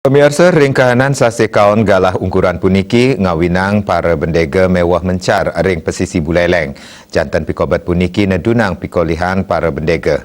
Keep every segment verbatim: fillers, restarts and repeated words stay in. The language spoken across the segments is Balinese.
Pamiarsa, ring kahanan sasih kaon galah ungkuran puniki ngawinang para bendega meweh mencar ring pesisi Buleleng. Janten pikobet puniki nedunang pikolihan para bendega.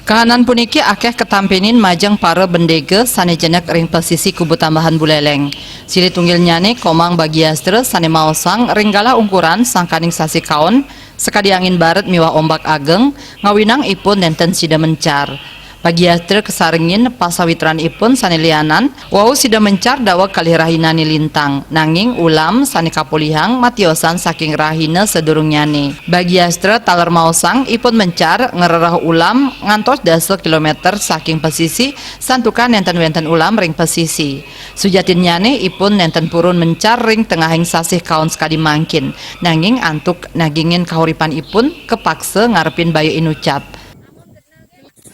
Kahanan puniki akeh katampinin majeng para bendega sane jenek ring pesisi Kubu Tambahan Buleleng. Silih tunggilnyane Komang Bagiastra sane maosang ring galah ungkuran sangkaning sasih kaon, sakadi angin baret miwah ombak ageng, ngawinang ipun nenten sida mencar. Bagiastra kasarengin pasawitranipun sane lianan, wau sida mencar daweg kalih rahinane lintang, nanging ulam sane kapolihang matiosan saking rahina sadurungnyane. Bagiastra taler maosang ipun mencar ngrereh ulam ngantos dasa kilometer saking pesisi, santukan nenten wenten ulam ring pesisi. Sujatinnyane ipun nenten purun mencar ring tengahing sasih kaon sakadi mangkin, nanging antuk nagingin kahuripanipun kapaksa ngarepin bayu inucap.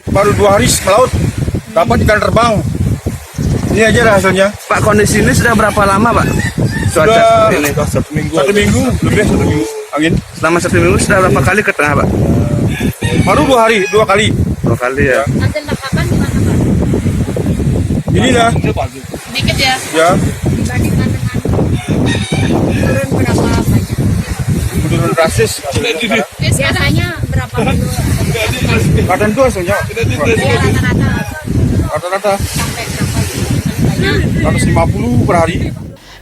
Baru dua hari melaut, dapat ikan terbang. Ini aja dah hasilnya. Pak, kondisi ini sudah berapa lama, Pak? Cuaca Sudah seperti ini. Satu minggu. Satu minggu, lebih satu minggu. Angin. Selama satu minggu sudah berapa kali ke tengah, Pak? Baru dua hari, dua kali. Dua kali ya. Hasil tangkapan gimana, Pak? Inilah, Dikit ya, ya, dibandingkan dengan turun berapa banyak? menurun drastis. Biasanya berapa kilo? Kadang dua saja. Ya, rata-rata Rata-rata sampai berapa banyak? Seratus lima puluh per hari.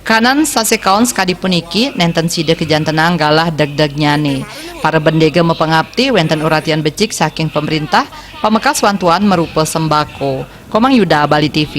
Kahanan sasih kaon sakadi puniki nenten sida kajantenang galah degdegnyane. Para bendega mapangapti wenten uratian becik saking pemerintah, pamekas wantuan marupa sembako. Komang Yuda, Bali T V.